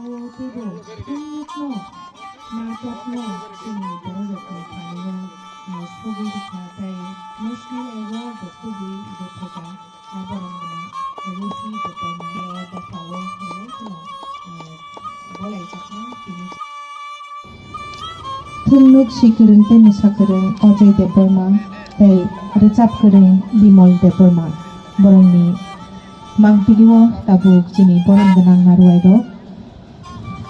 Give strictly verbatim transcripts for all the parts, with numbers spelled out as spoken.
Teibo thwitno, natokno chini bororokni thani-o, ah, sogwi rwkha tei National Award rok tubui rwkha. Aborok wngkha Rusi Debbarma, o dophao belai kheno, ah, belaijak tini. Thwngnuk sikwrwng tei mwsakwrwng Ajay Debbarma tei rwchap kwrwng Bimal Debbarma. Borokni mangpili-o tabuk chini borom gwnang narwai rok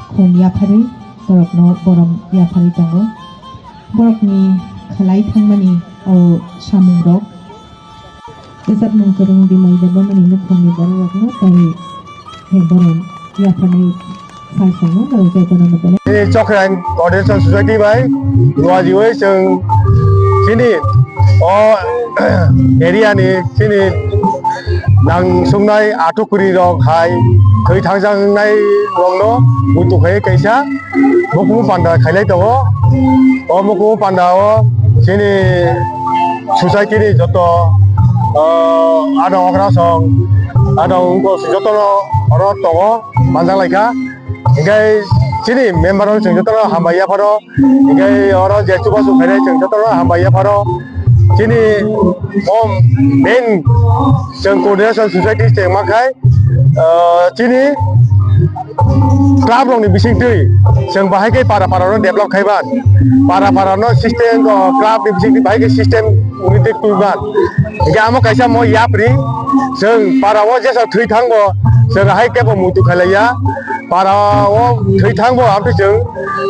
khum yapharwi borokno borom yapharwi tongo. Borokni khlai thangmani o samungrok. Rwchapmung kwrwng Bimal Debbarmani nukhungni bororokno tei he borom yapharwi sal songno borok jotono motole. Chini Chokrang Coordination Society bai luajiwi chwng chini o area ni chini nang sungnai atukuri rok hai thwi thangjaknai rokno muitu khai kaisa mukumu panda khailai tongo. O mukumu panda o chini society ni joto, ah, adong okra song, adong ungko jotono oro tongo manjak lai kha. Hinkhe chini member rok chwng jotono hambai yapharo. Hinkhe oro je chubachu khainai chwng jotono hambai yapharo. Chini o main chwng coordination society chengma khai, ah, chini club rokni bisingtwi chwng bahai khe para para no develop khaiban, para para no system, o club ni bisingtwi bahai khe system unity twiban. Hinkhe amo kaisa mo yapri chwng para o jesa thwi thangbo chwng hai kebo muitu khailaiya. Para o thwi thangbo amtwi chwng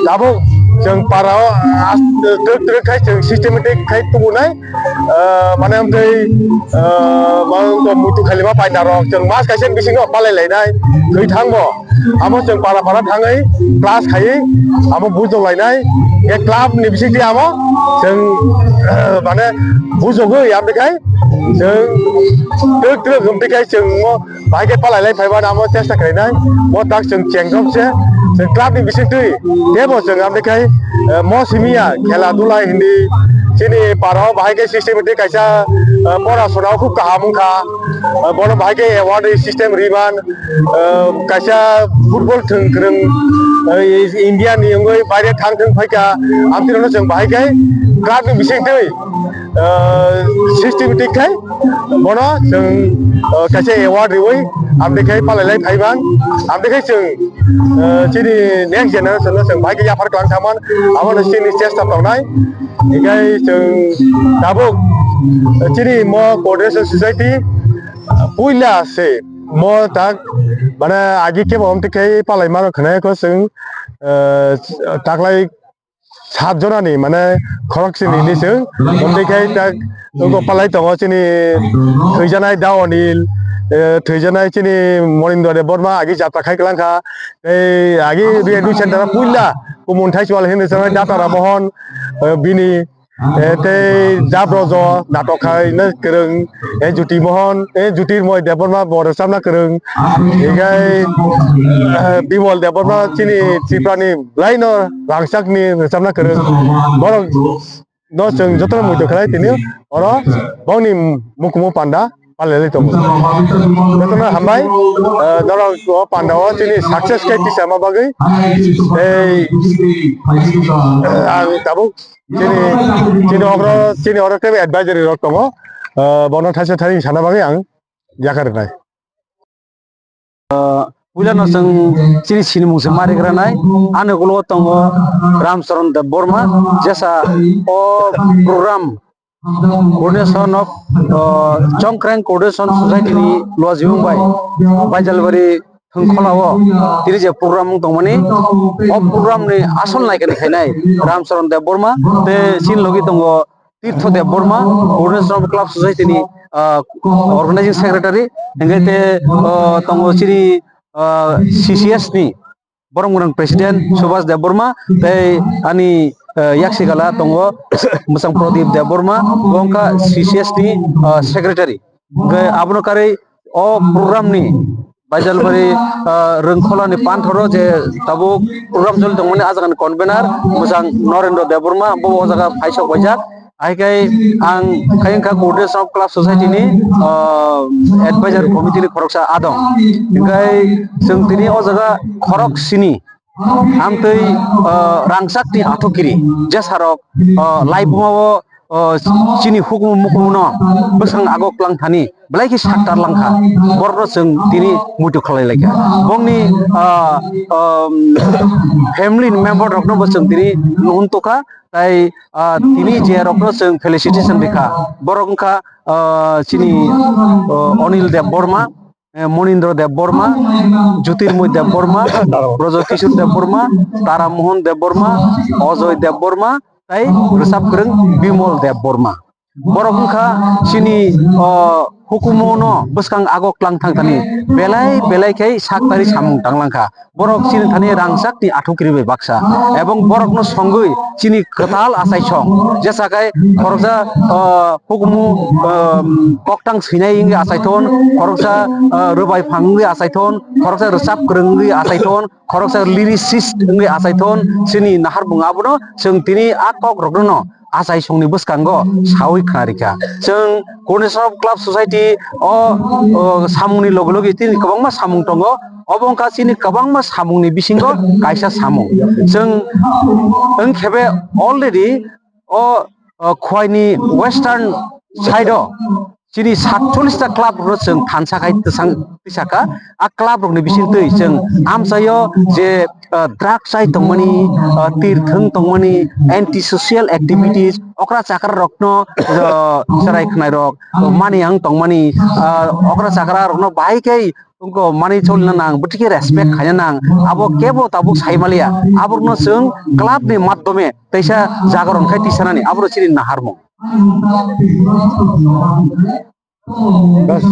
tabuk chwng para o as-, twk twk khai chwng systematic khai tubunai. Ah, mane amtwi, ah, ma wngkha muitu khailima painarok chwng mas kaisa bisingo palai lainai thwi thangbo. Amo chwng para para thangwi class khaiwi amo bujok lainai. Khe club ni bisingtwi amo chwng, ah, mane bujogwi amtwi khai chwng twk twk wngtwi khai chwng mo bahai khe palai lai phaiba amo chesta khlainai. Bo tak chwng chengjok se, chwng club ni bisingtwi tebo chwng amtwi khai, eh, mo simiya khela dula hindi chini para o bahai khe systematic kaisa, eh, pora sona o khub kaham wngkha. Eh, bono bahai khe award system riman, eh, kaisa football thwng kwrwng, eh, India ni wngwi baire thang thwng phaikha. Amtwi rokno chwng bahai khe club ni bisingtwi, eh, systematic khai bono chwng, eh, kaisa award riwi amtwi khai palai lai phaiman, amtwi khai chwng, eh, chini next generation no chwng bahai khe yaphar klang thangman, abono chini chesta tongnai. Hinkhe chwng tabuk, eh, chini mo coordination society, eh, puila se mo tak, mane, agi kebo amtwi khai palai mano khna khe chwng, eh, taklai sat jonani, mane, khorok sini hinwi chwng. Amtwi khai tak, ugo palai tongo chini thwijanai Da Onil, eh, thwijanai chini Monindra Debbarma, agi jatra khai kwlang kha. Tei agi rehabilitation center o puila kumun thai chwal hinwi chwng Datara Mohon, eh, bini, eh, tei Jabrojo natok khai no kwrwng, eh, Jyoti Mohon, eh, Jyotirmoy Debbarma bo rwchapna kwrwng. Hinkhe, eh, Bimal Debbarma chini Tripura ni Belai no rangchak ni rwchapna kwrwng. Borok no chwng jotono muitu khlai tini oro bongni mukumu panda palai lai tongo. Jotono hambai, eh, norok o panda o chini success khe tisa ma bagwi. Tei, eh, ang tabuk chini, chini okro, chini oro tei advisory rok tongo. Eh, bono thaisa thani sana bagwi ang yakar nai. Ah, puilano chwng chini sinimung se ma rigranai. Ani ulo tongo Ramcharan Debbarma, jesa o program coordination of, ah, Chongkreng Coordination Society ni luajimung bai Baijalbari Thwngkhwla o tini je program wng tongmani, o program ni asol naikani khainai Ramcharan Debbarma tei chini logi tongo Tirtho Debbarma, Arunachal Club Society ni, ah, Organizing Secretary, hingke te, ah, tongo chini, ah, C C S ni borok mwnang President Subhas Debbarma, tei ani, ah, yaksigala tongo mwchang Pradip Debbarma, bo wngkha C C S ni, ah, Secretary. Hingke abono karwi o program ni Baijalbari, ah, Rwngkhola ni panthoro je tabuk program choli tongmani, ah jaga ni convener mwchang Norendra Debbarma, bo o jaga phaisok paijak. Hai khe ang khe wngkha Coordination of Club Society ni, ah, Advisory Committee ni khoroksa adong. Hingkhe chwng tini o jaga khorok sini amtwi, ah, rangchak ni athukiri jesarok, ah, laibuma o, ah, chini hukumu mukumu no bwskang ago klang thani belai khe saktar langkha, borokno chwng tini muitu khlai laikha. Bongni, ah, um, family member rokno bo chwng tini nuhun tokha, tai, ah, tini je rokno chwng felicitation rikha, borok wngkha, ah, chini, ah, Anil Debbarma, eh, Monindra Debbarma, Jyotirmoy Debbarma, Braja Kishore Debbarma, Tara Mohan Debbarma, Ajoy Debbarma, tai rwchap kwrwng Bimal Debbarma. Borok wngkha chini, o, hukumu no bwskang ago klang thang thani belai belai khe sak tari samung tang langkha. Borok chini thani rangchak ni athukiri bai baksa, ebong borok no songwi chini kwtal achaisong, jesa khe khoroksa, o, hukumu, o, koktang swinai wngwi achaithon, khoroksa, o, rwbai phang wngwi achaithon, khoroksa rwchap kwrwng wngwi achaithon, khoroksa lyricist wngwi achaithon, chini nahar bung abono chwng tini a kok rokno no achaisongni bwskango sawi khna rikha. Chwng Coordination of Club Society o, o, samungni logi logi tini kwbangma samung tongo. Obo wngkha chini kwbangma samungni bisingo kaisa samung. Chwng wngkhebe already o, o, Khwaini western side o chini satchollis ta club rok chwng thansa khai tisang tisaka. A club rokni bisingtwi chwng amchaio je, ah, drugs chai tongmani, ah, tir thwng tongmani, anti social activities, okra chakra rokno, ah, chwrai khwnai rok, ah, mani ang tongmani, ah, okra chakra rokno bahai khe wngkha mani cholina nang, bwtwi khe respect khaina nang, abo kebo tabuk sai maliya, aborokno chwng club ni madhyome teisa jagoron khai tisanani, aboro chini naharmung. Bas.